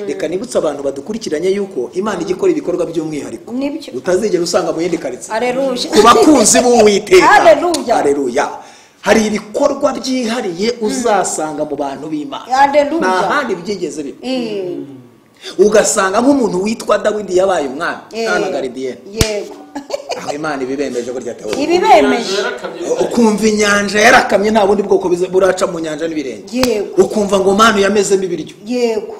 Reka nibutse abantu badukurikiranye yuko Imana igikora ibikorwa by'umwihariko utazigera usanga mu yindi karitsiye. Ku bakunzi b'Uwiteka. Haleluya. Hari ibikorwa byihariye uzasanga mu bantu b'Imana. Nta handi byigeze biba. Ugasanga nk'umuntu witwa Dawidi yabaye umwami nta garidiyene. Yego. Aho Imana ibibemeje burya Theo. Ibibemeje. Ukumva inyanja yarakamye nta bundi bwoko buraca mu nyanja n'ibirenge. Yego. Ukumva ngo manu yamezemo ibiryo. Yego.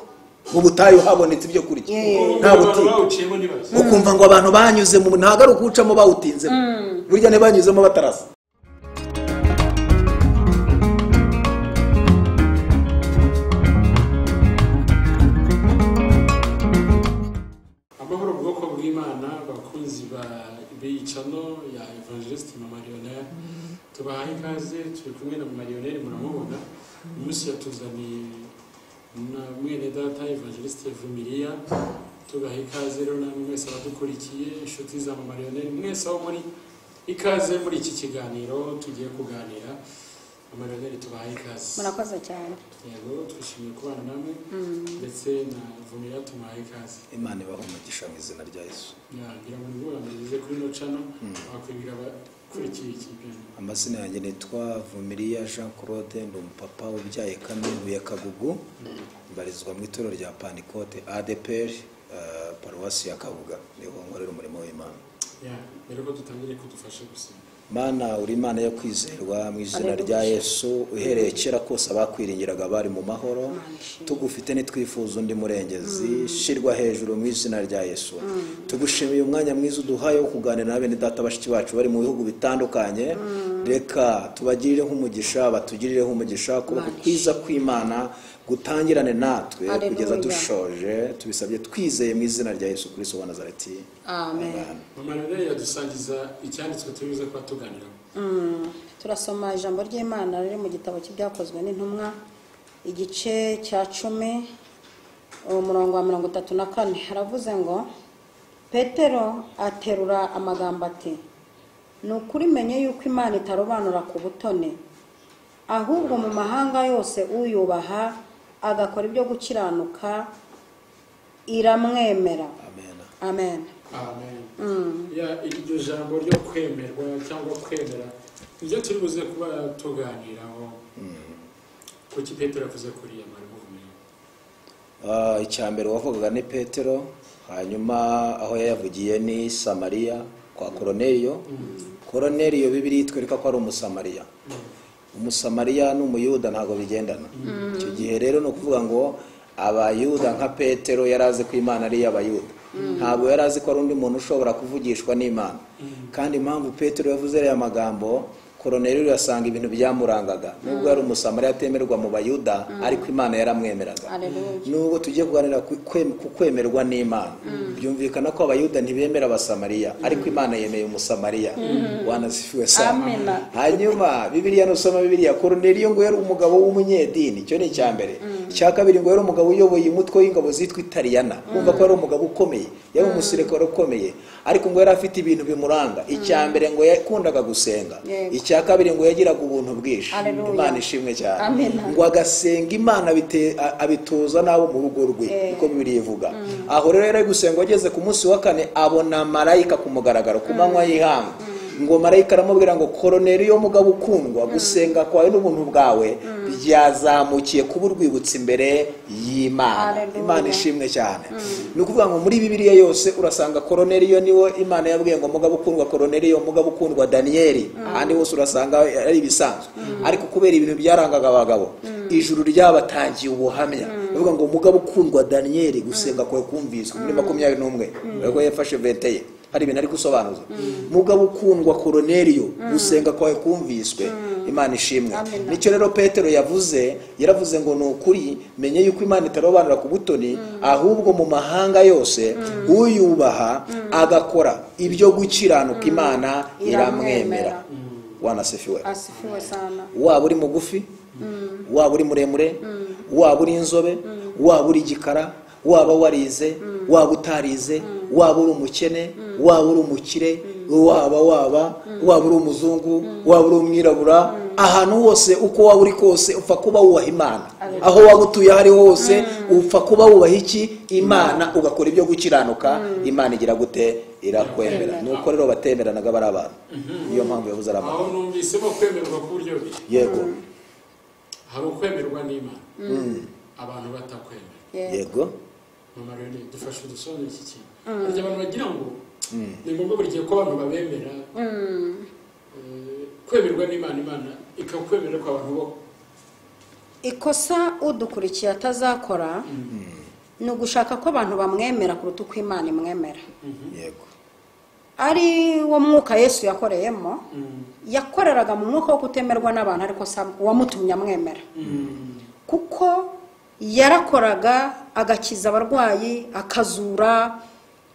Mu butayu habonetse ibyo kurya. Nta butike. Ukumva ngo abantu banyuze mu ntago ari ukucamo bawutinzemo. Burya ne banyuzemo batarasa. Amahoro bwoko bw'Imana bakunzi ba bicano ya Evangelist Mama Lionel, tubahaye ikaze. Turi kumwe na Mama Lionel, muramubona. Umunsi yatuzaniye na mwene data Evangelist Vumilia. Tubahaye ikaze rero namwe mwese abadukurikiye, inshuti za Mama Lionel mwese aho muri, ikaze muri iki kiganiro tugiye kuganira. Mama Lionel tubahaye ikaze. Murakoze cyane. Yego, twishimiye kubana namwe ndetse na Vumilia tumuhaye ikaze. Imana ibahe umugisha mu izina rya Yesu. Ngira ngo nibwo bamugeze kuri no channel bakwibwira abakurikiye iki kiganiro. Amazina yanjye nitwa Vumilia Jean Claude, ndi umupapa ubyaye kane ntuye Kagugu, mbarizwa mu itorero rya Panikote ADPR, paruwasi ya Kabuga, niho nkorera umurimo w'Imana. Mbere ko dutangire kudufasha gusenga. Mana uri Imana yo kwizerwa mu izina rya Yesu, uhereye kera kose abakwiringiraga bari mu mahoro, tugufite nitwifuza undi murengezi, shirwa hejuru mu izina rya Yesu. Tugushimiye umwanya mwiza uduhaye wo kuganira na bene data bashiki bacu bari mu bihugu bitandukanye. Reka tubagirire nk'umugisha, batugirire nk'umugisha, kuboko kwiza kw'Imana gutangirane natwe kugeza dushoje. Tubisabye twizeye mu izina rya Yesu Kristo wa Nazareti. Amen. Mama Lionel yadusangiza icyanditswe tubize kwa tuganira. Turasoma ijambo ry'Imana riri mu gitabo cy'ibyakozwe n'intumwa igice cya 10 umurongo wa 34. Haravuze ngo Petero aterura amagambo ati: ni ukuri menye yuko Imana itarobanura ku butoni, ahubwo mu mahanga yose uyubaha agakora ibyo gukiranuka iramwemera. Amen. Amen. Amen. Ya iryo jambo ryo kwemerwa cyangwa kwemera ibyo turi buze kuba tuganiraho. Kuki Petero avuze kuri ya mwari muvumenye? Icya mbere wavugaga ni Petero, hanyuma aho yayavugiye ni Samaria kwa Koroneliyo. Koroneliyo Bibiliya itwereka ko ari Umusamariya. Umusamariya n'Umuyuda ntago bigendana. Icyo gihe rero no kuvuga ngo Abayuda nka Petero yarazi ko Imana ari y'Abayuda. Ntabwo yarazi ko ari undi muntu ushobora kuvugishwa n'Imana. Kandi impamvu Petero yavuze aya magambo, Koroneliyo yasanga ibintu byamurangaga. Nubwo yari Umusamariya atemerwa mu Bayuda, ariko Imana yaramwemeraga. Nubwo tugiye kuganira ku kwemerwa n'Imana, byumvikana ko Abayuda ntibemera Abasamariya, ariko Imana yemeye Umusamariya. Wanasifiwe sana. Hanyuma Bibiliya nusoma Bibiliya, Koroneliyo ngo yari umugabo w'umunyedini, icyo ni icya mbere. Icya kabiri ngo yari umugabo uyoboye umutwe w'ingabo zitwa Italiyana. Kumva ko yari umugabo ukomeye, yari umusirikare ukomeye, ariko ngo yari afite ibintu bimuranga. Icya mbere ngo yakundaga gusenga. Icya kabiri ngo yagiraga ubuntu bwinshi. Imana ishimwe cyane. Ngo agasenga Imana abitoza nabo mu rugo rwe, niko Bibiliya ivuga. Aho rero yari gusenga ageze ku munsi wa kane abona marayika ku mugaragaro ku manywa y'ihanga. Ngo marayika aramubwira ngo Koroneliyo mugabo ukundwa, gusenga kwawe n'ubuntu bwawe byazamukiye kuba urwibutso imbere y'Imana. Imana ishimwe cyane. Ni ukuvuga ngo muri Bibiliya yose urasanga Koroneliyo niwe Imana yabwiye ngo mugabo ukundwa Koroneliyo, mugabo ukundwa Daniyeli. Ahandi hose urasanga ari ibisanzwe. Ariko kubera ibintu byarangaga abagabo, ijuru ryabatangiye ubuhamya. Bavuga ngo mugabo ukundwa Daniyeli, gusenga kwawe kumviswe muri 21. Ubwo yafashe 21. Hari ibintu ari gusobanuza. Mugabo ukundwa Koroneliyo, gusenga kwawe kumviswe. Imana ishimwe. Nicyo rero Petero yavuze, yaravuze ngo ni ukuri menye yuko Imana itarobanura ku butoni, ahubwo mu mahanga yose uyubaha agakora ibyo gukiranuka Imana iramwemera. Wanasifiwe. Asifiwe sana. Waba uri mugufi, waba uri muremure, waba uri inzobe, waba uri igikara, waba warize, waba utarize, waba uri umukene, waba uri umukire, waba waba uri umuzungu, waba uri umwirabura, Ahantu hose uko waba uri kose upfa kuba wubaha Imana, aho waba utuye aho ari hose upfa kuba wubaha iki? Imana, ugakora ibyo gukiranuka, Imana igira gute? Irakwemera. Nuko rero batemeranaga bari abantu, niyo mpamvu yavuze ari Aho abantu. numvisemo kwemerwa ku buryo bubiri. Yego. Hari ukwemerwa n'Imana abantu batakwemera. Yego. Mama Leonel, dufashe udusobanure iki kintu. Hari abantu bagira ngo ni ngombwa buri gihe ko abantu babemera. Kwemerwa n'Imana, Imana ikakwemera ko abantu bo Ikosa udukurikiye atazakora ni ugushaka ko abantu bamwemera kuruta uko Imana imwemera. Yego. Ari wo mwuka Yesu yakoreyemo, yakoreraga mu mwuka wo kutemerwa n'abantu, ariko uwamutumye amwemera, kuko yarakoraga agakiza abarwayi, akazura,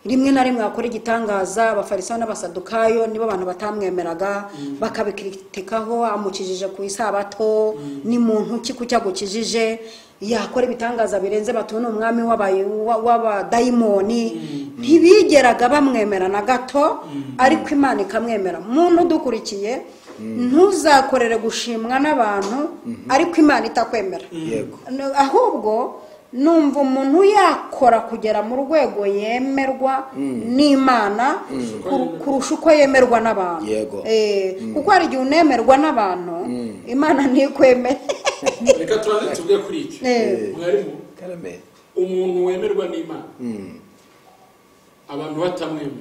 rimwe na rimwe akora igitangaza. Abafarisayo n'abasadukayo nibo abantu batamwemeraga, bakabikritikaho: amukijije ku isabato, ni muntu ki kuki agukijije? Yakora ibitangaza birenze, batu ni umwami w'abadayimoni. Ntibigeraga bamwemera na gato, ariko Imana ikamwemera. Muntu udukurikiye, ntuzakorere gushimwa n'abantu ariko Imana itakwemera. Yego. Ahubwo numva umuntu yakora kugera mu rwego yemerwa n'Imana kurusha uko yemerwa n'abantu. Yego. Kuko hari igihe unemerwa n'abantu, Imana ntikwemere. Reka tubanze tuvuge kuri icyo. Mwarimu, Karame. umuntu wemerwa n'Imana abantu batamwemera,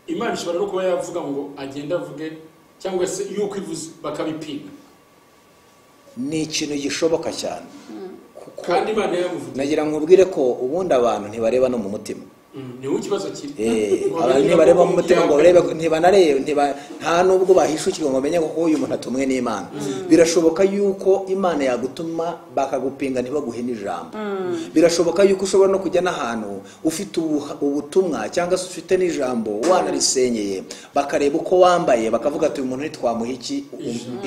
Imana ishobora no kuba yavuga ngo agende avuge, cyangwa se yuko ivuze bakabipinga. Ni ikintu gishoboka cyane, kuko Kandi Imana yamuvuze. nagira ngo nkubwire ko ubundi abantu ntibareba no mu mutima. Niho ikibazo kiri. Eh, Ngo abantu bamenye ntibareba ko mu mutima ngo barebe, ntibanarebe, nta nubwo bahishukirwa ngo bamenye ko uyu muntu atumwe n'Imana. Birashoboka yuko Imana yagutuma bakagupinga, ntibaguhe n'ijambo. Birashoboka yuko ushobora no kujya n'ahantu ufite ubutumwa cyangwa se ufite n'ijambo wanarisenyeye, bakareba uko wambaye bakavuga ati uyu muntu ntitwamuha iki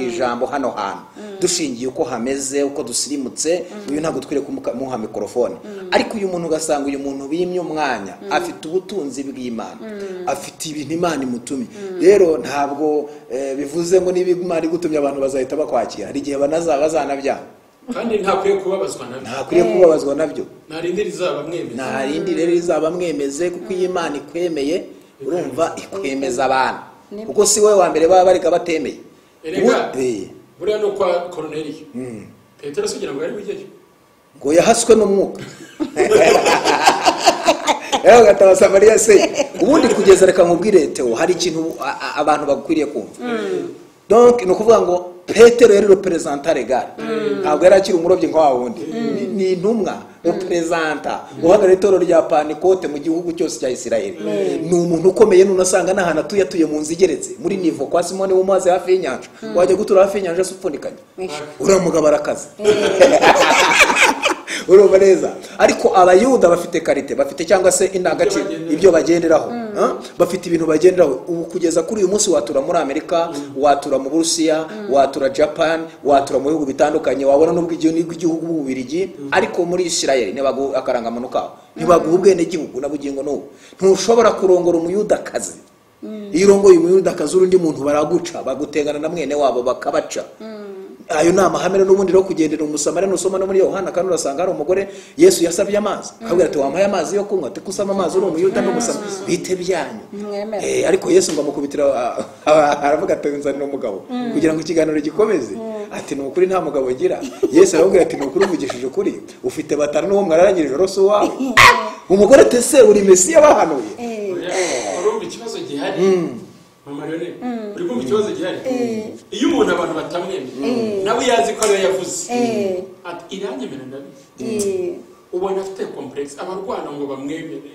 ijambo hano hantu, dushingiye uko hameze, uko dusirimutse, uyu ntabwo twiriye kumuha mikorofone. Ariko uyu muntu ugasanga uyu muntu bimye umwanya, afite ubutunzi bw'Imana, afite ibintu Imana imutumye. Rero ntabwo bivuze ngo niba Imana igutumye abantu bazahita bakwakira. Hari igihe bazanabyanga. Kandi ntakwiye kubabazwa nabyo. Ntakwiriye kubabazwa nabyo. Nta rindi rizaba mwemeza. Nta rindi rero rizaba mwemeze, kuko iyo Imana ikwemeye, urumva ikwemeza abantu, kuko si wowe wa mbere baba bareka batemeye. Erega buriya no kwa Koroneliyo, Petero se ugira ngo yari bujyeyo? Ngo yahaswe n'umwuka rero ugataha Samariya se ubundi kugeza. Reka nkubwire Theo, hari ikintu abantu bakwiriye kumva. Donc ni ukuvuga ngo Petero yari représentant légal, ntabwo yari akiri umurobyi nka wa wundi. Ni intumwa, représentant uhagarariye itorero rya Pantekote mu gihugu cyose cya Isirayeli. Ni umuntu ukomeye. None asanga n'ahantu atuye, atuye mu nzu igeretse muri niveau kwa Simoni w'umuhazi hafi y'inyanja. Wajya gutura hafi y'inyanja se upfundikanya? Uriya mugabo arakaze, urumva neza. Ariko Abayuda bafite qualité, bafite cyangwa se indangagaciro, ibyo bagenderaho. Bafite ibintu bagenderaho. Ubu kugeza kuri uyu munsi watura muri Amerika, watura mu Burusiya, watura Japan, watura mu bihugu bitandukanye, wabona n'ubwo igihugu b'Ububirigi, ariko muri Isirayeli ntibaguha akarangamuntu kabo, ntibaguha ubwenegihugu na bugingo n'ubu. Ntushobora kurongora Umuyudakazi. Iyo urongoye Umuyudakazi undi muntu baraguca, bagutegana na mwene wabo bakabaca. Ayo ni amahame. Rero n'ubundi rero kugendera Umusamariya, nusoma no muri Yohana kandi urasanga hari umugore Yesu yasabye amazi, akabwira ati wampaye amazi yo kunywa, ati ko usaba amazi uri Umuyuda n'Umusamariya, bite byanyu? Ntimwemera. Ariko Yesu ngo amukubitira, aravuga ati nzanira umugabo kugira ngo ikiganiro gikomeze. Ati ni ukuri nta mugabo ugira. Yesu aramubwira ati ni ukuri uvugishije ukuri, ufite batanu, n'uwo mwararangije ijoro si uwawe. Umugore ati ese uri Mesiya bahanuye? Urumva ikibazo gihari, Mama Leonel? Uri kumva ikibazo gihari? Iyo umuntu abantu batamwemera, nawe yazi ko ariwe yavuze, ati iranyemera ndabizi, ubona afite complexe, abarwana ngo bamwemere,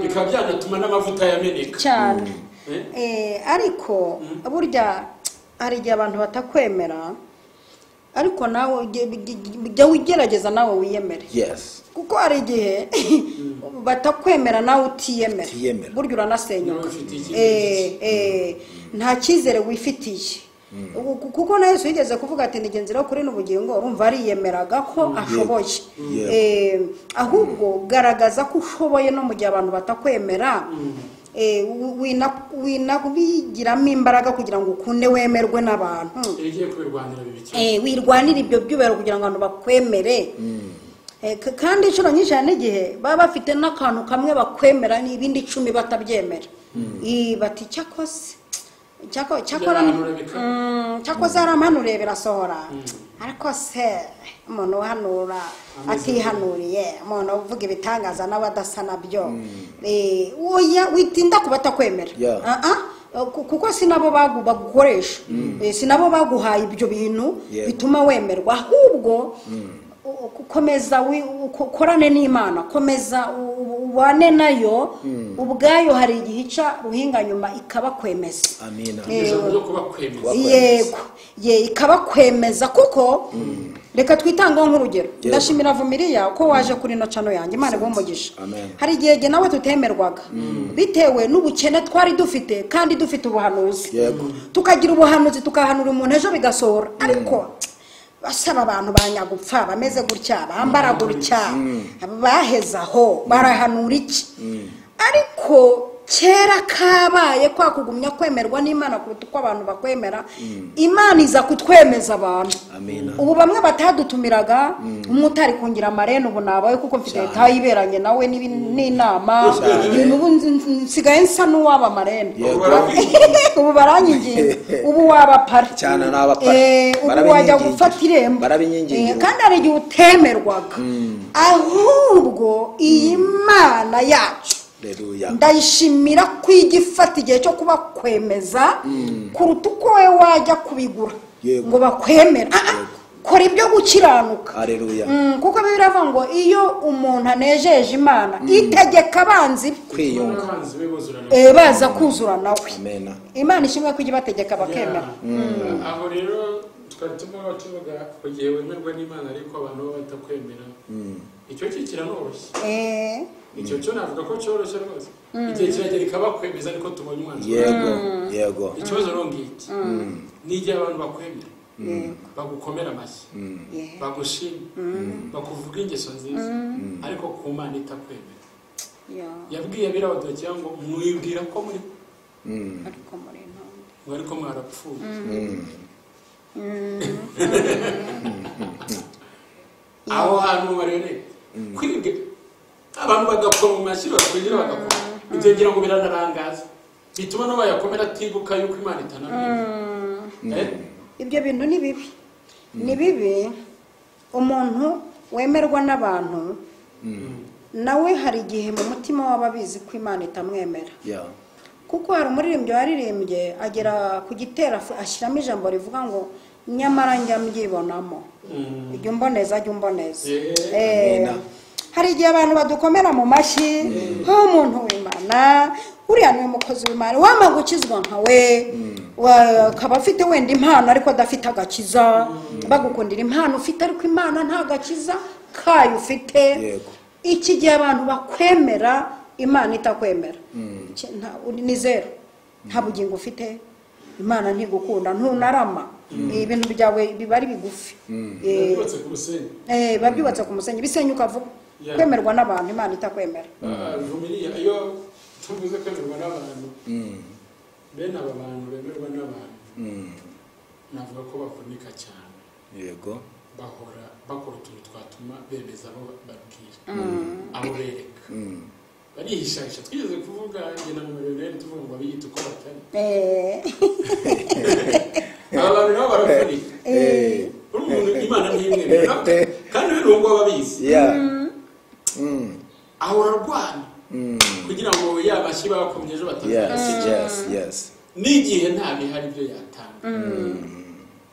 bikaba byanatuma n'amavuta yameneka. Cyane. Eh? Ariko burya hari igihe abantu batakwemera, ariko nawe jya ugerageza nawe wiyemere, kuko hari igihe batakwemera nawe utiyemera. Utiyemera. Burya uranasenyuka. Nawe ufite icyizere. Nta cyizere wifitiye. Kuko na Yesu yigeze kuvuga ati ni inzira kuri n'ubugingo. Urumva ariyemeraga ko ashoboye. Ahubwo garagaza ko ushoboye no mu gihe abantu batakwemera. Winabigiramo imbaraga kugira ngo ukunde wemerwe n'abantu. Igiye kubirwanira bibi. Wirwanira ibyo byubahiro kugira ngo abantu bakwemere. Kandi inshuro nyinshi cyane n'igihe baba bafite n'akantu kamwe bakwemera n'ibindi 10 batabyemera. Bati cyakoze cyakoze aramanure birasohora. Ariko se umuntu uhanura atihanuriye, umuntu uvuga ibitangaza nawe adasa nabyo, oya witinda kuba atakwemera. Kuko sinabo bagukoresha, sinabo baguhaye ibyo bintu bituma wemerwa, ahubwo komeza ukorane n'Imana, komeza ubane nayo ubwayo. Hari igihe ica ruhinga nyuma ikabakwemeza. Amina. Yego, ye ikabakwemeza. Kuko reka twitangaho nk'urugero, ndashimira Vumiriya ko waje kuri ino cano yanjye, Imana iguhe umugisha. Hari igihe jye nawe tutemerwaga bitewe n'ubukene twari dufite, kandi dufite ubuhanuzi, tukagira ubuhanuzi tukahanura umuntu ejo bigasohora, ariko basaba abantu banyagupfa bameze gutya, bambara gutya, baheza aho barahanura iki. Ariko kera kabaye kwa kugumya kwemerwa n'Imana kuruta uko abantu bakwemera, Imana iza kutwemeza abantu. Ubu bamwe batadutumiraga, umwe utari kungira amarene ubu nabaye kuko mfite etayiberanye nawe n'inama, ubu nsigaye nsa n'uwaba amarene. Ubu baranyinginga, ubu waba pari cyane n'aba pari, ubu wajya gufata irembo, kandi hari igihe utemerwaga. Ahubwo iyi Mana yacu ndayishimira ko igifata igihe cyo kubakwemeza kuruta uko wowe wajya kubigura ngo bakwemere. Kora ibyo gukiranuka. Kuko Bibiliya iravuga ngo iyo umuntu anejeje Imana itegeka abanzi kwiyunga, baza kuzura nawe. Imana ishimwe ko ijya ibategeka bakemera. Aho rero twari turimo tuvuga igihe wemerwa n'Imana ariko abantu baba batakwemera, icyo kiranoroshye. Icyo cyo navuga ko cyoroshye rwose. Igihe kiragera ikabakwemeza ariko tubonye umwanzuro. Yego, yego. Ikibazo rero ngiki ni igihe abantu bakwemera, bagukomera amashyi, bagushima, bakuvuga ingeso nziza, ariko ku Mana itakwemera. Yabwiye abirabadokiya ngo mwibwira ko muri ariko muri ntonde, ngo ariko mwarapfuye. Aho hantu barene kwibwe abantu bagakoma mu mashyi, bakwinjira bagakoma, ibyo ngira ngo biranarangaza, bituma n'abayakomera atibuka yuko Imana itanamwemera. Ibyo bintu ni bibi, ni bibi. Umuntu wemerwa n'abantu nawe hari igihe mu mutima waba abizi ko Imana itamwemera. Kuko hari umuririmbyi waririmbye agera ku gitero ashyiramo ijambo rivuga ngo nyamara njya mbyibonamo, ujya umboneza, jya umboneza. Hari igihe abantu badukomera mu mashyi nk'umuntu w'Imana, uriya ni umukozi w'Imana wama gukizwa nka we, akaba afite wenda impano ariko adafite agakiza, bagukundira impano ufite ariko Imana nta gakiza kayo ufite. Iki gihe abantu bakwemera Imana itakwemera, ni zero, nta bugingo ufite, Imana ntigukunda, ntunarama, ibintu byawe biba ari bigufi, biba byubatse ku musenyi, bisenyuka vuba. Kwemerwa n'abantu Imana itakwemera. Vumiriya, iyo tuvuze kwemerwa n'abantu, bene aba bantu bemerwa n'abantu navuga ko bavunika cyane. Yego, bahora bakora utuntu twatuma bemeza abo babwira, abo bereka, barihishahisha. Twigeze kuvuga njye na Marionette tuvuga ngo abiyita uko batari. Aba bantu nabo baravunika. Umuntu Imana ntiyimwemera kandi rero uwo nguwo ababizi. Ahora arwana kugira ngo ya mashyi bakomye ejo batazashyira. N'igihe nta bihari byo yatanga,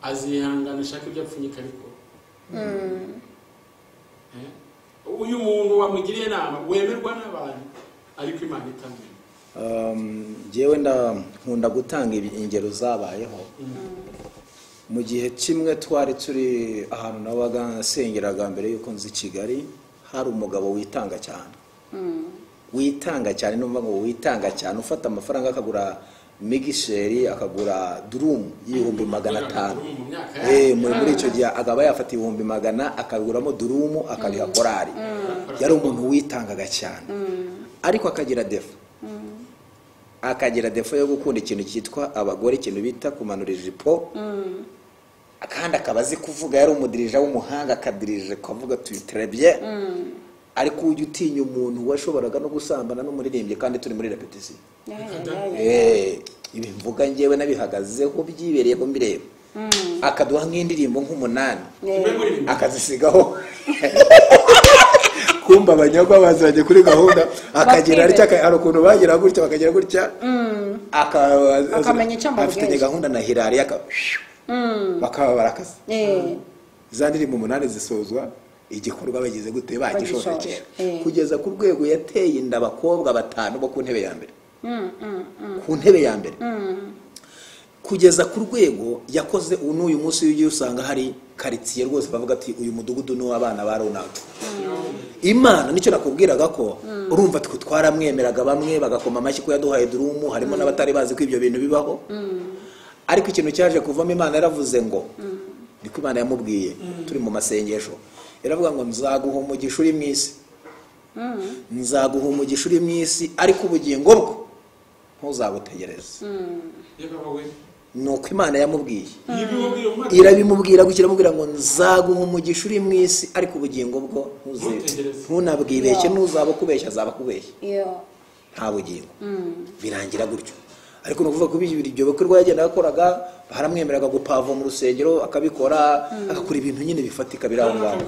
azihangana ashaka ibyo apfunyika. Ariko uyu muntu wamugiriye inama wemerwa n'abantu ariko Imana itamwemera. Njyewe nkunda gutanga ingero zabayeho. Mu gihe kimwe twari turi ahantu nabaga nsengeraga mbere yuko nzi Kigali, hari umugabo witanga cyane, witanga cyane, numva ngo witanga cyane, ufata amafaranga akagura migisheri, akagura durumu y'500,000. Muri icyo gihe akaba yafata 100,000 akabiguramo durumu akabiha korari. Yari umuntu witangaga cyane, ariko akagira defa. Akagira defo yo gukunda ikintu cyitwa abagore, ikintu bita kumanura ijipo. Kandi akaba azi kuvuga, yari umudirija w'umuhanga, akadirije kavuga très bien. Ariko ujya utinya umuntu washoboraga no gusambana n'umuririmbyi kandi turi muri repetition. Ibi mvuga njyewe nabihagazeho byibereye ko mbireba. Akaduha nk'indirimbo nk'umunani akazisigaho. Kumba abanyagwa bazanye kuri gahunda, akagira atya, hari ukuntu bagira gutya bakagira gutya, akamenya icyo amubwiye. Afitanye gahunda na Hirari, bakaba barakaze. Za ndirimbo 8 zisozwa igikorwa bagize gute, bagishoje kera. Kugeza ku rwego yateye inda abakobwa 5 bo ku ntebe ya mbere. Ku ntebe ya mbere. Kugeza ku rwego yakoze n'uyu munsi ugiye usanga hari quartier rwose bavuga ati uyu mudugudu ni w'abana ba runaka. Imana nicyo nakubwiraga ko urumva twe twaramwemeraga, bamwe bagakoma amashyi ko yaduhaye durumu, harimo n'abatari bazi ko ibyo bintu bibaho. Ariko ikintu cyaje kuvamo, Imana yaravuze ngo niko Imana yamubwiye turi mu masengesho, yaravuga ngo nzaguha umugisha uri mu isi, nzaguha umugisha uri mu isi, ariko ubugingo bwo ntuzabutegereze. Nuko Imana yamubwiye, irabimubwira gukira, amubwira ngo nzaguha umugisha uri mu isi, ariko ubugingo bwo ntunabwibeshye, ntuzaba kubeshya azaba kubeshya, nta bugingo. Birangira gutyo. Ariko no kuvuga ko ibyo bikorwa yagenda yakoraga, baramwemeraga gupava mu rusengero akabikora, agakora ibintu nyine bifatika biri aho ngaho.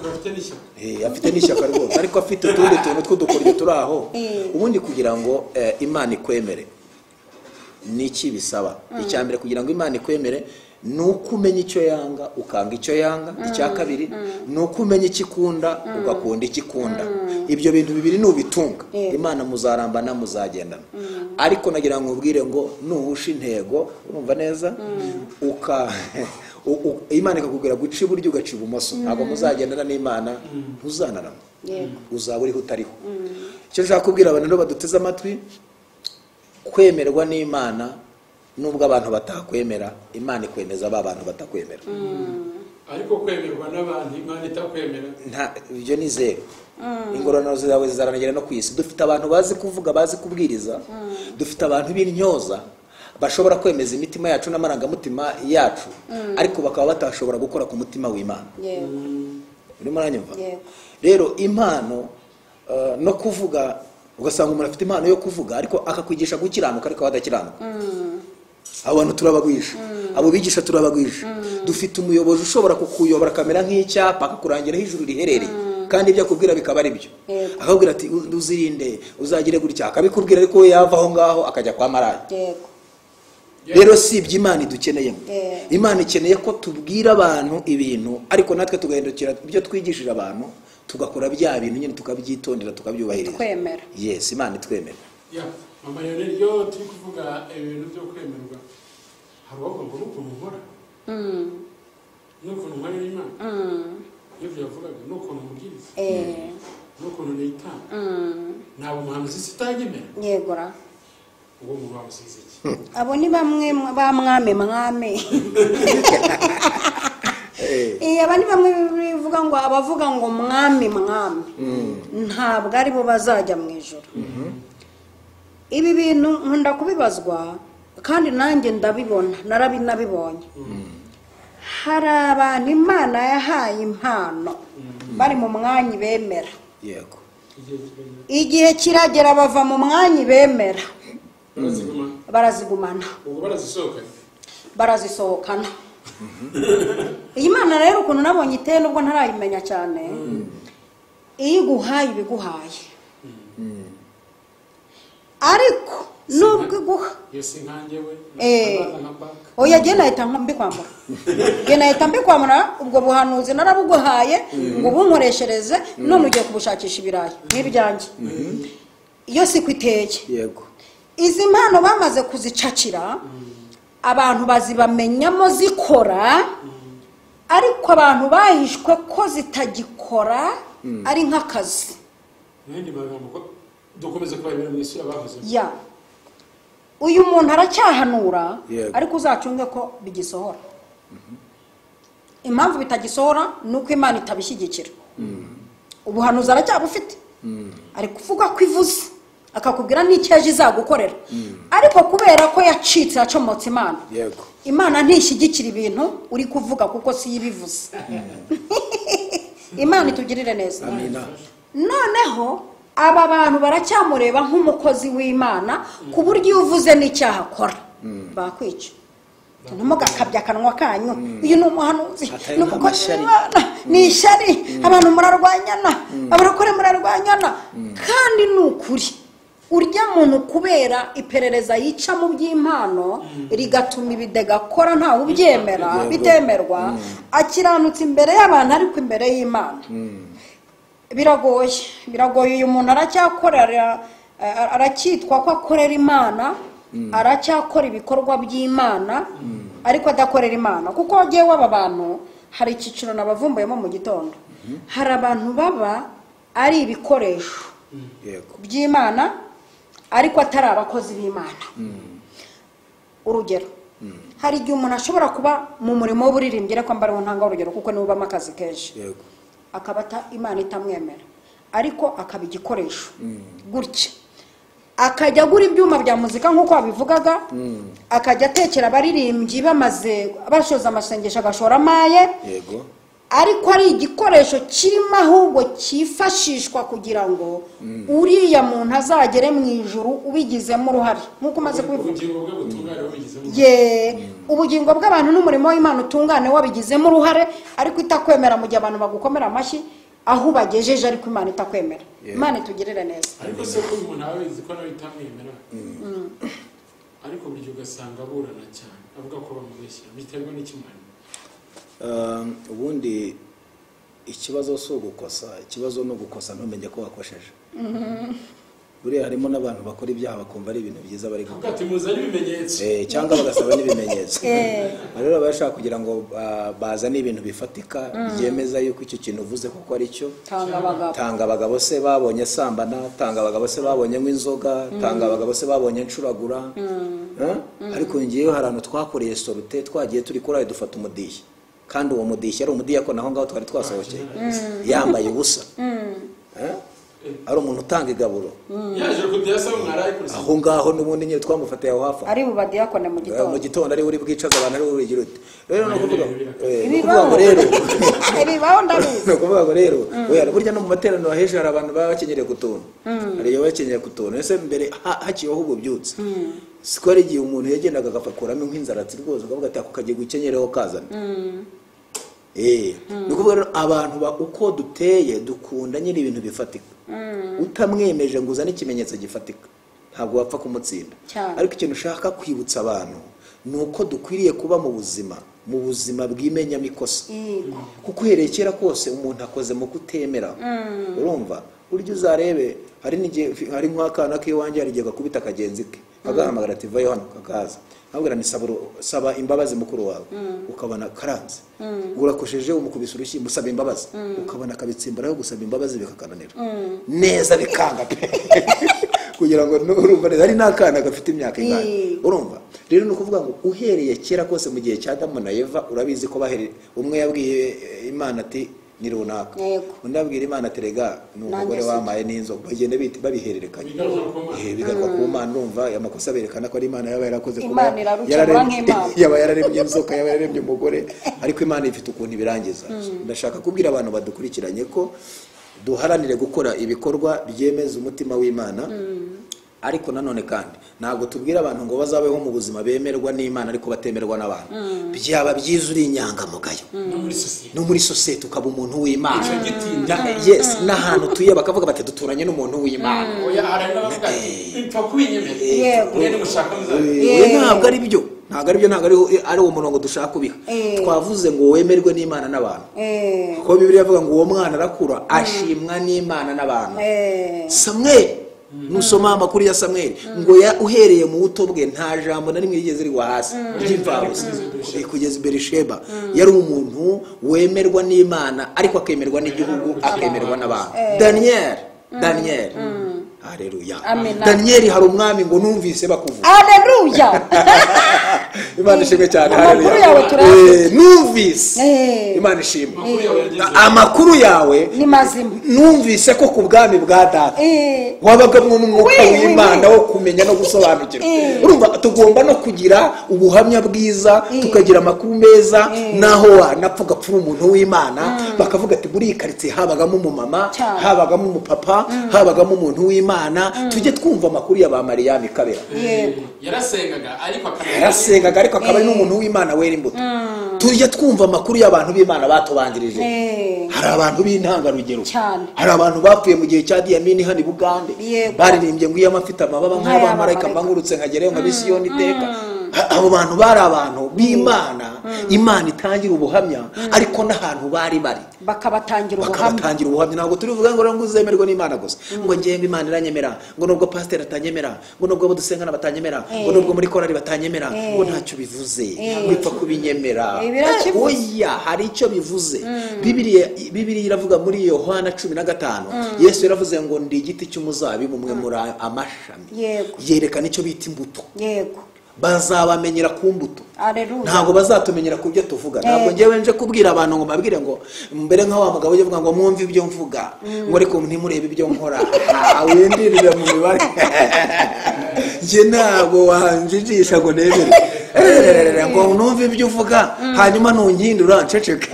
Afite n'ishyaka rwose, ariko afite utundi tuntu tw'udukoryo turi aho. Ubundi kugira ngo Imana ikwemere niki bisaba? Icya mbere kugira ngo Imana ikwemere ni uko umenya icyo yanga ukanga icyo yanga. Icya kabiri ni uko umenya icyo ikunda ugakunda icyo ikunda. Ibyo bintu bibiri nubitunga, Imana muzarambana, muzagendana. Ariko nagira ngo ubwire ngo nuhusha intego, urumva neza, Imana ikakubwira guca iburyo ugaca ibumoso, ntabwo muzagendana n'Imana, ntuzanarama, uzaba uriho utariho. Icyo nshaka kubwira abantu rero baduteze amatwi, kwemerwa n'Imana nubwo abantu batakwemera, Imana ikwemeza ba bantu batakwemera. Ariko kwemerwa n'abantu Imana itakwemera nta, ibyo ni zero. Ingororano zawe zizarangira no ku isi. Dufite abantu bazi kuvuga, bazi kubwiriza, dufite abantu b'intyoza bashobora kwemeza imitima yacu n'amarangamutima yacu, ariko bakaba batashobora gukora ku mutima w'Imana. Urimo uranyumva? Rero impano no kuvuga, ugasanga umuntu afite impano yo kuvuga ariko akakwigisha gukiranuka ariko adakiranuka. Abo bantu turabagwisha, abo bigisha turabagwisha. Dufite umuyobozi ushobora kukuyobora akamera nk'icyapa, akakurangira aho ijuru riherereye, kandi ibyo akubwira bikaba ari byo. Akakubwira ati uzirinde, uzagire gutya, akabikubwira, ariko we yava aho ngaho akajya kwa maraya. Rero si ibyo Imana idukeneyemo. Imana ikeneye ko tubwira abantu ibintu, ariko natwe tugahindukira ibyo twigishije abantu, tugakora bya bintu nyine, tukabyitondera, tukabyubahiriza. Twemera. Yes, Imana itwemera. Mama Lionel, iyo turi kuvuga ibintu byo kwemerwa, hari uwavuga ngo n'ukuntu nkora, n'ukuntu nkorera Imana, iyo yavugaga n'ukuntu mubwiriza, n'ukuntu nitanga, ntabwo umuhanuzi isi itanyemera. Yegora. Ubwo umuntu wamusize iki? Abo ni bamwe ba mwame mwame. Aba ni bamwe bivuga ngo abavuga ngo mwami mwami, ntabwo ari bo bazajya mu ijuru. Ibi bintu nkunda kubibazwa kandi nanjye ndabibona, narabinabibonye. Hari abantu Imana yahaye impano bari mu mwanya bemera. Yego. Igihe kiragera bava mu mwanya bemera, barazigumana, barazisohokana. Iyi Mana rero ukuntu nabonye iteye, nubwo ntarayimenya cyane, iyo iguhaye ibiguhaye, ariko nubwo iguha oya, jye nahita mbikwambura, jye nahita mbikwambura. Ubwo buhanuzi narabuguhaye ngo ubunkoreshereze, none ugiye kubushakisha ibirayi n'ibyanjye. Iyo siko iteye. Yego. Izi mpano bamaze kuzicakira, abantu bazibamenyamo zikora, ariko abantu bahishwe ko zitagikora ari nk'akazi. Ya uyu muntu aracyahanura, ariko uzacunge ko bigisohora. Impamvu bitagisohora ni uko Imana itabishyigikira. Ubuhanuzi aracyabufite, ari kuvuga ko ivuze, Akakubwira n'icyo ejo izagukorera. Ariko kubera ko yacitse yacomotse Imana. Yego. Imana ntishyigikira ibintu uri kuvuga kuko si yibivuze. Imana itugirire neza. Amina. Noneho aba bantu baracyamureba nk'umukozi w'Imana ku buryo iyo uvuze n'icyaha akora bakwica. Ntimugakabye akanwa kanyu. Uyu ni umuhanuzi, ni umukozi w'Imana, ni ishyari, abantu murarwanyana, abarokore murarwanyana. Kandi ni ukuri urya muntu kubera iperereza yica mu by'impano rigatuma ibidega akora ntawe ubyemera bitemerwa, akiranutse imbere y'abantu ariko imbere y'Imana biragoye. Biragoye. Uyu muntu aracyakorera, aracyitwa ko akorera Imana, aracyakora ibikorwa by'Imana ariko adakorera Imana. Kuko wagiye waba bantu hari icyiciro nabavumbuyemo mu gitondo. Hari abantu baba ari ibikoresho by'Imana ariko atari abakozi b'Imana. Urugero, hari igihe umuntu ashobora kuba mu murimo w'uburirimbyi, ariko mbariho ntanga urugero kuko niwe ubamo akazi kenshi, akaba Imana itamwemera ariko akaba igikoresho gutya, akajya agura ibyuma bya muzika nk'uko babivugaga, akajya atekera abaririmbyi bamaze bashoza amasengesho agashora amaye. Yego. Ariko ari igikoresho kirimo ahubwo cyifashishwa kugira ngo uriya muntu azagere mu ijuru ubigizemo uruhare nk'uko umaze kubivuga. Ubugingo bw'abantu n'umurimo w'Imana utungane wabigizemo uruhare, ariko itakwemera mu gihe abantu bagukomera amashyi aho ubagejeje, ariko Imana itakwemera. Imana itugirire neza. Ariko se ko umuntu abizi ko nawe itamwemera, ariko buryo ugasanga aburana cyane avuga ko bamubeshya, biterwa n'ikimana. Ubundi ikibazo si ugukosa, ikibazo ni ugukosa ntumenye ko wakosheje. Buriya harimo n'abantu bakora ibyaha bakumva ari ibintu byiza bari gukora, cyangwa bagasaba n'ibimenyetso. Rero bashaka kugira ngo bazane ibintu bifatika byemeza yuko icyo kintu uvuze kuko ari cyo. Tanga abagabo se babonye sambana, tanga abagabo se babonye nk'inzoga, tanga abagabo se babonye ncuragura. Ariko ngiyeyo hari ahantu twakoreye sorute, twagiye turi kuri ayo dufata umudihi, kandi uwo mudihi ari umudiyakoni aho ngaho twari twasohokeye, yambaye ubusa, ari umuntu utanga igaburo aho ngaho. N'ubundi nyine twamufatiye aho hafi ari bubadiyakone mu gitondo, mu gitondo ari uri bwicaza abantu, ari uri ute. Rero no kuvuga ngo rero no kuvuga ngo rero oya, burya no mu materaniro aheje hari abantu baba bakenyereye ku tuntu, hari iyo bakenyereye ku tuntu. Ese mbere hakiyeho ububyutse, siko ari igihe umuntu yagendaga agafakuramo nk'inzaratsi rwose, ukavuga ati ako kagiye gukenyereho kazana. Ni ukuvuga rero abantu uko duteye dukunda nyine ibintu bifatika. Utamwemeje ngo uzane ikimenyetso gifatika ntabwo wapfa kumutsinda. Ariko ikintu ushaka kwibutsa abantu ni uko dukwiriye kuba mu buzima, mu buzima bw'imenyamikosa. Kuko uhereye kera kose umuntu akoze mu kutemera. Urumva buryo uzarebe hari n'igihe hari nk'akana k'iwanjye hari igihe gakubita akagenzi ke kagahamagara ati vayo hano, kakaza nkabwira ni saba imbabazi mukuru wawe, ukabona karanze urakosheje umukubise urushyi musaba imbabazi, ukabona akabitsimbaraho gusaba imbabazi bikakananira neza bikanga pe kugira ngo urumva neza ari n'akana gafite imyaka ingana. Urumva rero ni ukuvuga ngo uhereye kera kose mu gihe cya Adamu na Eva, urabizi ko umwe yabwiye Imana ati ni runaka, undi abwira Imana ati rega ni umugore wamaye n'inzoka, bagenda babihererekanya bigaruka ku Mana. Urumva amakosa berekana ko ari Imana yaba yarakoze, kuba yaba yararemye inzoka, yaba yararemye umugore, ariko Imana ifite ukuntu ibirangiza. Ndashaka kubwira abantu badukurikiranye ko duharanire gukora ibikorwa byemeza umutima w'Imana. Ariko nanone kandi ntabwo tubwira abantu ngo bazabeho mu buzima bemerwa n'Imana ariko batemerwa n'abantu. Byaba byiza uri inyangamugayo no muri sosiyete ukaba umuntu w'Imana. Yes, n'ahantu tuye bakavuga bati duturanye n'umuntu w'Imana. Ntabwo ari byo, ntabwo ari byo, ntabwo ari uwo murongo dushaka kubiha. Twavuze ngo wemerwe n'Imana n'abantu, kuko Bibiliya ivuga ngo uwo mwana arakura ashimwa n'Imana n'abantu. Samweli, nusoma amakuru ya Samweli ngo uhereye mu buto bwe nta jambo na rimwe rigeze rigwa hasi ry'imfabusa kugeza i Berisheba. Yari umuntu wemerwa n'Imana ariko akemerwa n'igihugu, akemerwa n'abantu. Daniel, haleluya. Daniel hari umwami ngo numvise bakuvuga. Haleluya. Imana ishimwe cyane. Amakuru yawe turayafite. Numvise. Imana ishimwe. Amakuru yawe ni mazima. Numvise ko ku bwami bwa data wabaga mu mwuka w'Imana wo kumenya no gusobanukirwa. Urumva tugomba no kugira ubuhamya bwiza, tukagira amakuru meza, naho wanapfa ugapfura umuntu w'Imana bakavuga ati muri iyi karitsiye habagamo umumama, habagamo umupapa, habagamo umuntu w'Imana. Tujye twumva amakuru ya ba Mariya Kabera. Yarasengaga ariko akaba ari n'umuntu w'Imana wera imbuto. Tujye twumva amakuru y'abantu b'Imana batubanjirije. Hari abantu b'intangarugero, hari abantu bapfuye mu gihe cya Diyamini hano i Bugande, baririmbye ngo iyo amafite amababa nk'abamarayika mbangurutse nkagereyo nka Misiyoni iteka. Abo bantu bari abantu b'Imana, Imana itangira ubuhamya, ariko n'ahantu bari bari bakabatangira ubuhamya. Ntabwo turivuga ngo ngo uzemerwe n'Imana gusa, ngo ngembe Imana iranyemera, ngo nubwo pasiteri atanyemera, ngo nubwo abo dusengana batanyemera, ngo nubwo muri korali batanyemera, ngo ntacyo bivuze, wipfa kubinyemera. Oya, hari icyo bivuze. Bibiliya iravuga muri Yohana 15, Yesu yaravuze ngo ndi igiti cy'umuzabibu mwe muri amashami. Yerekana icyo bita imbuto. Bazabamenyera ku mbuto. Ntabwo bazatumenyera ku byo tuvuga. Ntabwo ngewe nje kubwira abantu ngo mbabwire ngo mbere nka wa mugabo uvuga ngo mwumve ibyo mvuga, ngo ariko ntimurebe ibyo nkora. Windirira mu mibare. Nge ntabwo wanjijisha ngo nemere ngo numve ibyo uvuga hanyuma nunkindura nceceke.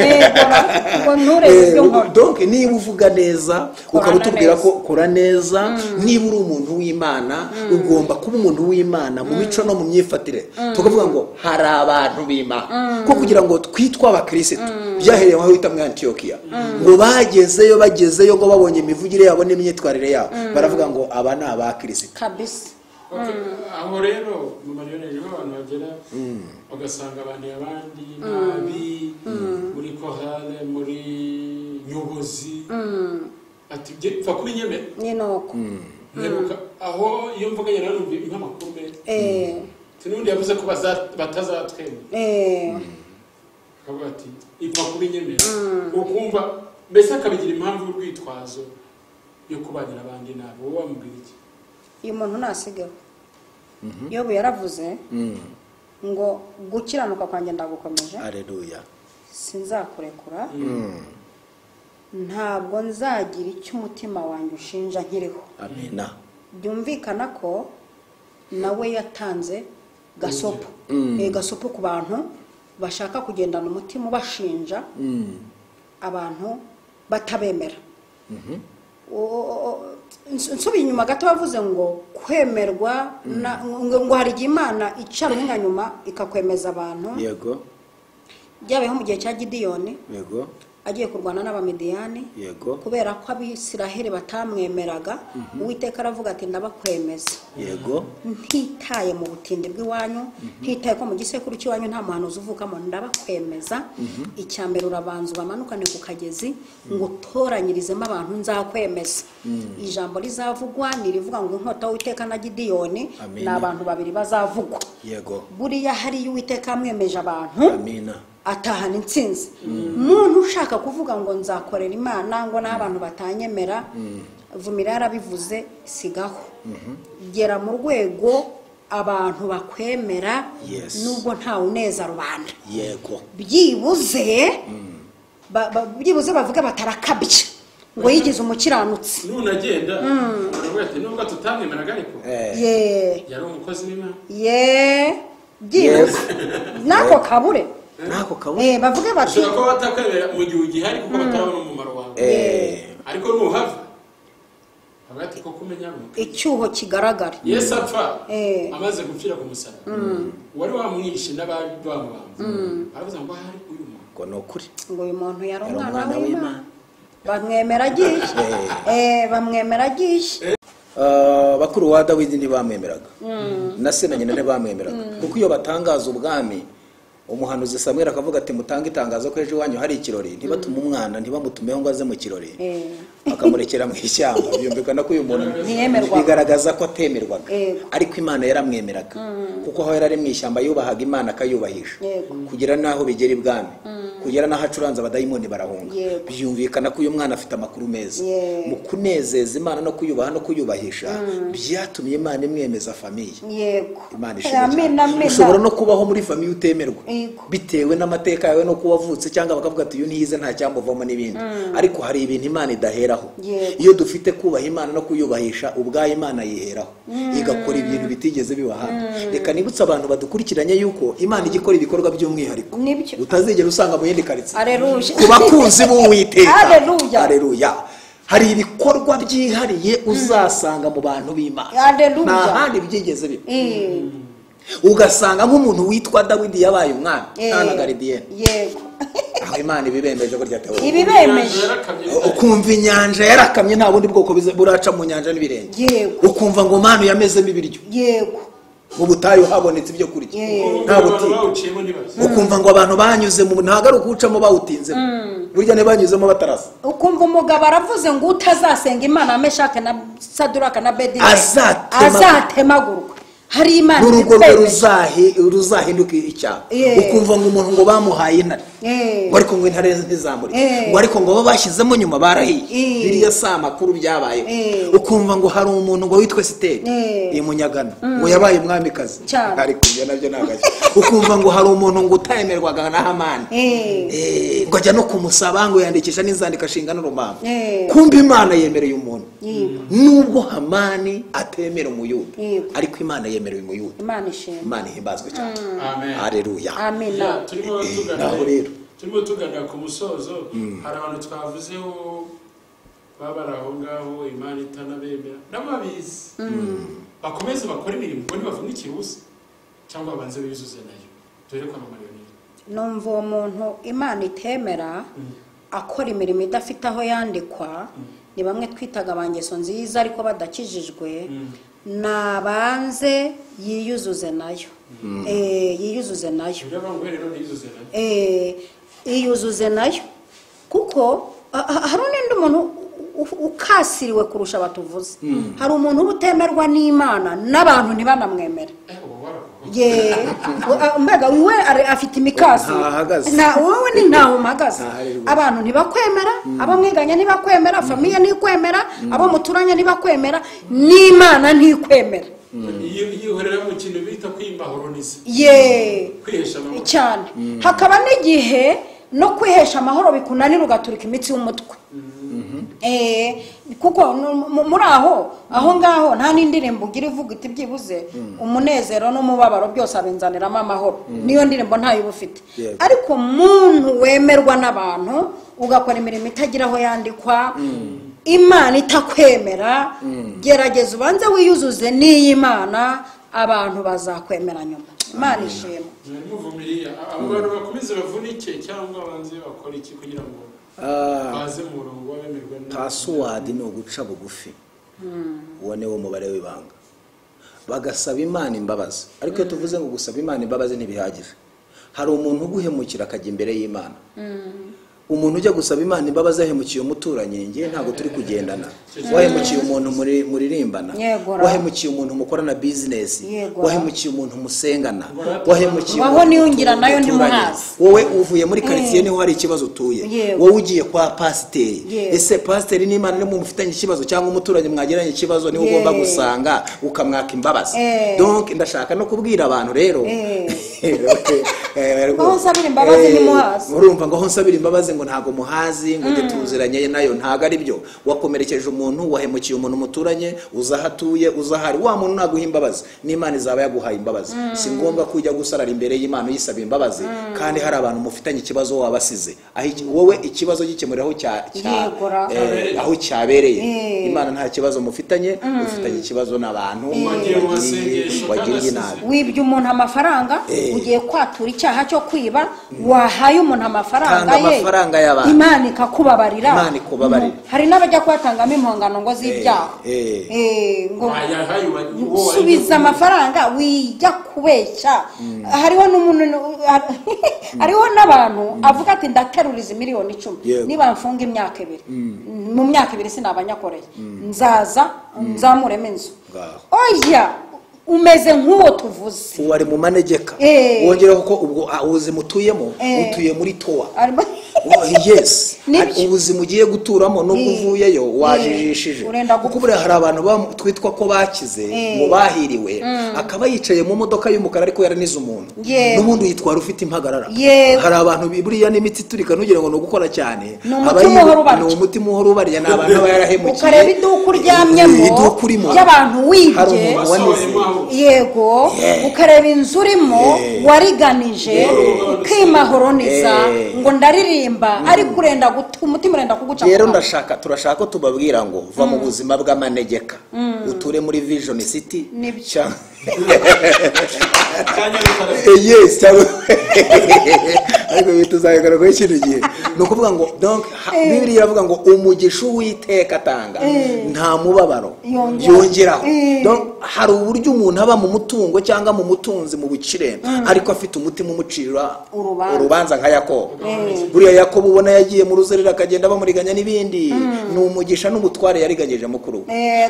Donc niba uvuga neza ukaba utubwira ko ukora neza, niba uri umuntu w'Imana ugomba kuba umuntu w'Imana mu mico no mu myifatire. Tukavuga ngo hari abantu b'Imana, ko kugira ngo twitwa abakirisitu byahereye aho bita muri Antiyokiya, ngo bagezeyo ngo babonye imivugire yabo n'imyitwarire yabo, baravuga ngo aba ni abakirisitu kabisa. Aho rero mu mariyoneri niho abantu bagera ugasanga abantu abandi nabi muri korale, muri nyobozi, ati pfa kubinyemera ni nuko aho iyo mvuga yararumva inkamakuru meza. N'undi yavuze ko batazatwemera, akavuga ati ipfa kubinyemera, ukumva mbese akabigira impamvu y'urwitwazo yo kubanira abandi nabi. Wowe wamubwira iki? Uyu muntu nasigeho. Yobu yaravuze ngo gukiranuka kwanjye ndagukomeje, haleluya, sinzakurekura, ntabwo nzagira icyo umutima wanjye ushinja nkiriho. Amina. Byumvikana ko nawe yatanze gasopo, gasopo ku bantu bashaka kugendana umutima ubashinja, abantu batabemera. Nsubiye inyuma gato bavuze ngo kwemerwa, ngo hari igihe Imana icara umwanya nyuma ikakwemeza abantu. Yego. Byabayeho mu gihe cya Gidiyoni. Yego. Agiye kurwana n'Abamidiyani. Yego. Kubera ko Abisiraheli batamwemeraga, Uwiteka aravuga ati ndabakwemeza. Yego. Ntitaye mu butindi bw'iwanyu, ntitaye ko mu gisekuru cy'iwanyu nta muhanuzi uvukamo, ndabakwemeza. Icya mbere urabanza ubamanukane ku kagezi ngo utoranyirizemo abantu nzakwemeza. Ijambo rizavugwa nirivuga ngo inkota y'Uwiteka na Gidiyoni ni abantu babiri bazavugwa. Yego. Buriya hari Uwiteka amwemeje abantu. Amina. Atahana intsinzi. Umuntu ushaka kuvuga ngo nzakorera Imana ngo n'abantu batanyemera, Vumira yarabivuze, sigaho. Gera mu rwego abantu bakwemera, nubwo nta uneza rubanda. Yego. Byibuze byibuze bavuga batarakabye ngo yigize umukiranutsi. Nunagenda uravuga ati nubwo tutamwemeraga ariko yari umukozi w'Imana. Byibuze nako kabure. Nako kabure. Bavuge bati ushobora kuba batakwemera mu gihe ugihari kuko batarabona umumaro wawe. Ariko nuhava hagati ko kumenya icyuho kigaragara. Yesu apfa amaze gupfira ku musaraba, wari wamwishe n'abari bamubambye baravuze ngo ahari uyu muntu, ngo ni ukuri, ngo uyu muntu yari umwana w'Imana. Bamwemera agiye. Bamwemera agiye. Bakuru wa Dawidi ntibamwemeraga, na se na nyina ntibamwemeraga, kuko iyo batangaza ubwami umuhanuzi Samweli akavuga ati mutange itangazo ko ejo iwanyu hari ikirori, ntibatume umwana, ntibamutumeho ngo aze mu kirori. Akamurekera mu ishyamba. Byumvikana ko uyu muntu bigaragaza ko atemerwaga, ariko Imana yaramwemeraga, kuko aho yari ari mu ishyamba yubahaga Imana akayubahisha, kugera naho bigera ibwami, kugera naho acuranze abadayimoni barahunga. Byumvikana ko uyu mwana afite amakuru meza. Mu kunezeza Imana no kuyubaha no kuyubahisha byatumye Imana imwemeza famiye. Imana ishimwe cyane. Ushobora no kubaho muri famiye utemerwa bitewe n'amateka yawe no kuba wavutse, cyangwa bakavuga ati uyu ntiyize nta cyamuvamo n'ibindi, ariko hari ibintu Imana idaheraho. Iyo dufite kubaha Imana no kuyubahisha, ubwayo Imana yiheraho igakora ibintu bitigeze biba hano. Reka nibutse abantu badukurikiranye yuko Imana igikora ibikorwa by'umwihariko utazigera usanga mu yindi karitsiye. Ku bakunzi b'Uwiteka, haleluya, hari ibikorwa byihariye uzasanga mu bantu b'Imana, nta handi byigeze biba. Ugasanga nk'umuntu witwa Dawidi yabaye umwami nta na garidiyene. Yego, aho Imana ibibemeje burya Theo, ibibemeje. Ukumva inyanja yarakamye, nta bundi bwoko buraca mu nyanja n'ibirenge. Ukumva ngo manu yamezemo ibiryo. Yego, mu butayu habonetse ibyo kurya, nta butinde. Ukumva ngo abantu banyuze mu ntago ari ukuwucamo bawutinzemo, burya ntibanyuzemo batarasa. Ukumva umugabo aravuze ngo utazasenga Imana Meshake na Saduraka na Abednego azatemagurwa. Hari Imana n'urugo rwe ruzahinduka icyaha. Ukumva ngo umuntu ngo bamuhaye intare, ngo ariko ngo intare ntizamurye, ngo ariko ngo bashyizemo nyuma barahiye. Biriya si amakuru byabayeho. Ukumva ngo hari umuntu ngo witwe Siteri imunyagana ngo yabaye umwamikazi, ariko ibyo nabyo ntabwo. Ukumva ngo hari umuntu ngo utayemerwaga na Hamani, ngo ajya no kumusaba ngo yandikisha n'inzandiko ashinga n'urumambo. Kumva Imana yemereye umuntu, nubwo Hamani atemera umuyuda, ariko Imana yemerewe umuyuda. Imana ishimwe, Imana ihimbazwe cyane. Haleluya, amen. Turimo tugana ku musozo. Hari abantu twavuzeho baba aho ngaho Imana itanabemera, nabo babizi, bakomeze bakora imirimo ngo ntibavunikire ubusa cyangwa babanze biyuzuze nayo. Dore ko Mama Leonel, numva uwo muntu Imana itemera akora imirimo idafite aho yandikwa, ni bamwe twitaga abangeso nziza ariko badakijijwe. Nabanze yiyuzuze nayo, yiyuzuze nayo, iyuzuze nayo, kuko hari n'undi muntu ukasiriwe kurusha abatuvuze. Hari umuntu uba utemerwa n'Imana n'abantu ntibanamwemere. Mbega we afite imikasi, wowe ni ntaho uhagaze. Abantu ntibakwemera, abo mwiganye ntibakwemera, famiye ntikwemera, abo muturanye ntibakwemera, n'Imana ntikwemera. Yihorera mu kintu bita kwimahoroniza. Cyane. Hakaba n'igihe no kwihesha amahoro bikunanira ugaturika imitsi y'umutwe. Kuko muri aho ngaho nta n'indirimbo ugira ivuga iti byibuze umunezero n'umubabaro byose abinzaniramo amahoro, niyo ndirimbo ntayo uba ufite. Ariko muntu wemerwa n'abantu ugakora imirimo itagira aho yandikwa, Imana itakwemera, gerageza ubanze wiyuzuze n'iy'Imana, abantu bazakwemera nyuma. Imana ishimwe. Abo bantu bakomeze bavunike cyangwa banze bakora iki kugira ngo baze mu murongo w'abemerwa? Password ni uguca bugufi, uwo ni wo mubare w'ibanga. Bagasaba Imana imbabazi, ariko iyo tuvuze ngo gusaba Imana imbabazi ntibihagije. Hari umuntu uguhemukira akajya imbere y'Imana. Umuntu ujya gusaba Imana imbabazi ahemukiye umuturanyi, ngiye ntabwo turi kugendana. Wahemukiye umuntu muririmbana, wahemukiye umuntu mukorana business, wahemukiye umuntu musengana, wahemukiye waho niyungira nayo ntimuhazi. Wowe uvuye muri quartier niho hari ikibazo utuye, wowe ugiye kwa pasiteri. Ese pasiteri n'Imana nimwe mufitanye ikibazo cyangwa umuturanyi mwagiranye ikibazo niho ugomba gusanga ukamwaka imbabazi? Donc ndashaka no kubwira abantu rero, aho nsabira imbabazi ntimuhazi. Urumva ngo aho nsabira imbabazi ngo ntago muhazi, ngo tuziranye nayo, ntago ari byo. Wakomerekeje umuntu, wahemukiye umuntu muturanye, uzahatuye, uzahari, wa muntu naguha imbabazi n'Imana izaba yaguhaye imbabazi. Si ngombwa kujya gusarara imbere y'Imana uyisaba imbabazi kandi hari abantu mufitanye ikibazo wabasize. Wowe ikibazo gikemuriraho aho cyabereye. Imana nta kibazo mufitanye, ufitanye ikibazo n'abantu wagiriye nabi. Wibye umuntu amafaranga, ugiye kwatura icyaha. icyaha cyo kwiba, wahaye umuntu amafaranga ye, Imana ikakubabarira. Imana ikubabarira. Hari n'abajya kubatangamo impongano ngo z'ibyaha. Ngo subiza amafaranga, wijya kubeshya. Hariho n'umuntu, hariho n'abantu avuga ati ndateruriza miliyoni 10 niba mfunga imyaka 2, mu myaka 2 sinabanyakoreye, nzaza nzamuremo inzu. Oya, umeze nk'uwo tuvuze, uwari mu manegeka. Wongeraho ko ubwo ubuzima utuyemo, utuye muri towa. Yes, ubuzima ugiye guturamo nubwo uvuyeyo wajijishije. Kuko buriya hari abantu twitwa ko bakize ngo bahiriwe, akaba yicaye mu modoka y'umukara ariko yaranize umuntu, n'ubundi yitwara ufite impagarara. Hari abantu buriya n'imitsi iturika ntugira ngo ni ugukora cyane, ni umutima uhora ubarya, ni abantu aba yarahemukiye. Ukareba iduka uryamyemo ry'abantu wibye, yego, ukareba inzu urimo wariganije, ukimahoroniza ngo ndaririmba, ariko urenda umutima urenda kuguca. Rero turashaka ko tubabwira ngo va mu buzima bw'amanegeka, uture muri Vision City. Yes, ariko tuzabigarukaho ikindi gihe. Ni ukuvuga ngo donc Bibiliya iravuga ngo umugisha Uwiteka atanga nta mubabaro yongeraho. Donc hari uburyo umuntu aba mu mutungo cyangwa mu mutunzi mu bukire, ariko afite umutima umucira urubanza nka Yakobo. Buriya Yakobo ubona yagiye mu ruzerera akagenda bamuriganya n'ibindi, ni umugisha n'umutware yariganyije mukuru we,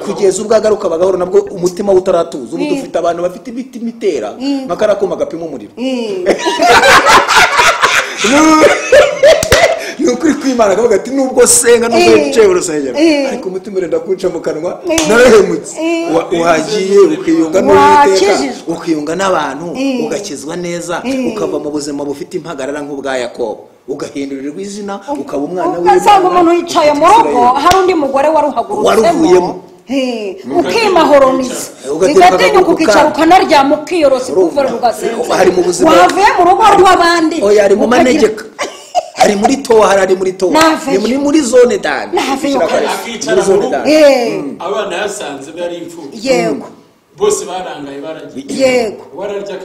kugeza ubwo agaruka bagahora nabwo umutima utaratuza. Ubu dufite abantu bafite imitima itera nka karakuma gapima umuriro. Ni ukuri kw'Imana akavuga ati nubwo senga nubwo yicaye mu rusengero, ariko umutima urenda kunca mu kanwa, narahemutse. Uhagiye ukiyunga n'Uwiteka, ukiyunga n'abantu, ugakizwa neza, ukava mu buzima bufite impagarara nk'ubwa Yakobo, ugahindurirwa izina, ukaba umwana w'Imana. Ugasanga umuntu yicaye mu rugo hari undi mugore waruhagurutsemo, ukimahoroniza, ugatinyuka ukicara ukanaryama ukiyorosa ukuvura ugasenza. Wavuye mu rugo rw'abandi, oya, ari mu manegeka, ari muri towa, hari muri towa, ni muri zone dani. Abana yasanze bari imfubyi, yego, bose barangaye baragiye, yego,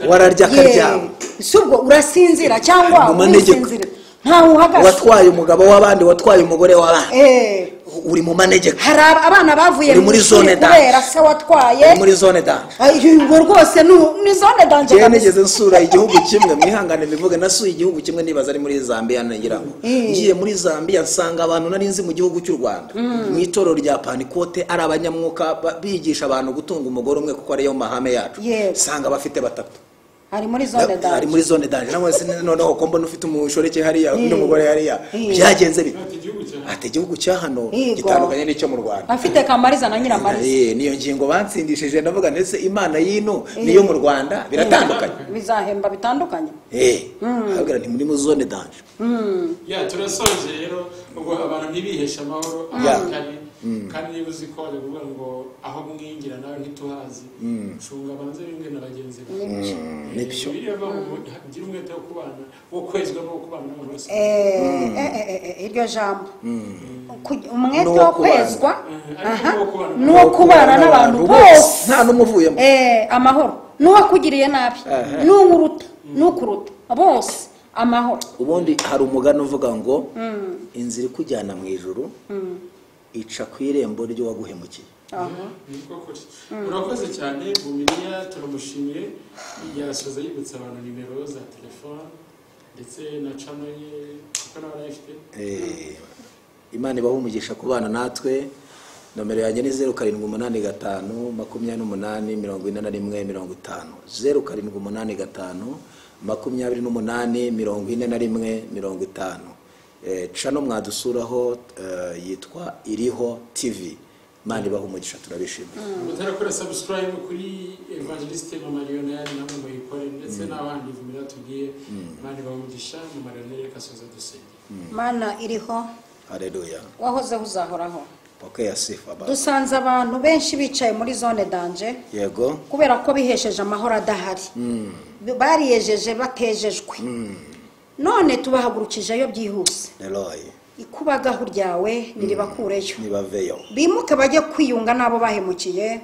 wararya akaryama. Si ubwo urasinzira cyangwa urisinzira, ntawe uhagaze. Watwaye umugabo w'abandi, watwaye umugore w'abandi, uri mu manegeka. Hari abana bavuye muri zone danje kubera se watwaye, muri zone danje. Ubwo rwose ni zone danje. Njye nigeze nsura igihugu kimwe, mwihangane mbivuge, nasuye igihugu kimwe nibaza ari muri Zambia, ngira ngo ngiye muri Zambia nsanga abantu nari nzi mu gihugu cy'u Rwanda mu itorero rya Panikote ari abanyamwuka bigisha abantu gutunga umugore umwe kuko ariyo mahame yacu, nsanga bafite batatu. Ari muri zone danje, ari muri zone danje. Namwe noneho ko mbona ufite umushoreke hariya n'umugore hariya, byagenze bite? Ati igihugu cya hano gitandukanye n'icyo mu Rwanda. Afite Kamariza na Nyiramariza. Niyo ngingo bansindishije, ndavuga ndetse Imana y'ino niyo mu Rwanda biratandukanye, bizahemba bitandukanye. Abwira nti muri mu zone danje. Ya turasoje rero, ubwo abantu ntibihesha amahoro kandi niba uzi ko bari kuvuga ngo aho mwingira nawe ntituhazi, cunga banze bimwe na bagenzi bawe. Nibyo. Gira umwete wo kubana, wo kwezwa no kubana n'abantu bose. Iryo jambo umwete wo kwezwa n'uwo kubana n'abantu bose, nta n'umuvuyemo, amahoro, n'uwakugiriye nabi, n'uwuruta, n'ukuruta, bose amahoro. Ubundi hari umugani uvuga ngo inzira ikujyana mu ijuru ica ku irembo ry'uwaguhemukiye. Urakoze cyane Vumilia, turamushimiye. Yasoza yibutsa abantu nimero za telefone ndetse na channel ye kuko nawe arayifite. Imana ibahe umugisha kubana natwe. Nomero yanjye ni 0785 28 41 50, 0785 28 41 50. Channel mwadusuraho yitwa Iriho TV. Imana ibahe umugisha, turabishimiye. Mutarakora subscribe kuri Evangeliste Mama Lionel namwe muyikore ndetse n'abandi Vumilia tubwiye. Imana ibahe umugisha. Mama Lionel reka soza dusenge. Mana iriho, haleluya, wahozeho uzahoraho. Pokea sifa Baba. Dusanze abantu benshi bicaye muri zone danje, yego, kubera ko bihesheje amahoro adahari, bariyejeje batejejwe, none tubahagurukijeyo byihuse. Leroy. Ikubagahu ryawe niribakureyo, nibaveyo, bimuke bajye kwiyunga n'abo bahemukiye,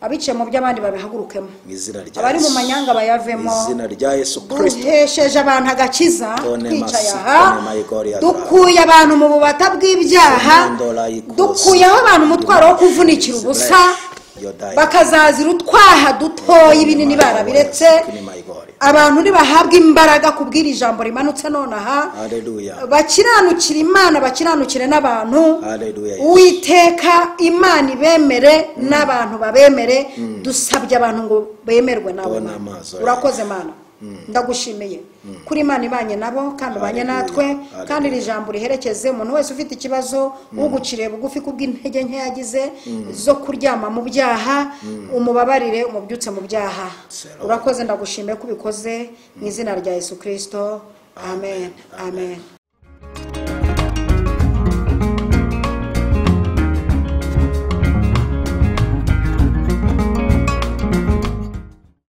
abicaye mu by'abandi babihagurukemo, mu izina rya abari mu Yesu. manyanga bayavemo. Mu izina rya Yesu Kristo. Duhesheje abantu agakiza Tone twicaye masi, aha, tone mayigori ya dukuye abantu mu bubata bw'ibyaha, Sendola ikosi. dukuyeho abantu umutwaro wo kuvunikira ubusa, Yodaya. bakazazira utwaha dutoya ibinini barabiretse. Tone mayigori. Abantu ntibahabwa imbaraga kubwira ijambo rimanutse nonaha, Haleluya. bakiranukira Imana, bakiranukire n'abantu. Haleluya. Uwiteka Imana ibemere n'abantu babemere. Dusabye abantu ngo bemerwe nawe, Tubone Mana. amaso. Urakoze Mana, ndagushimiye kuri Imana ibanye nabo kandi ubanye Haleluya. natwe. Haleluya. Kandi iri jambo riherekeze umuntu wese ufite ikibazo, uguciriye bugufi kubw'intege nke yagize zo kuryama mu byaha, umubabarire, umubyutse mu byaha. Shalom. Urakoze, ndagushimiye ko ubikoze mu izina rya Yesu Kristo, amen, amen.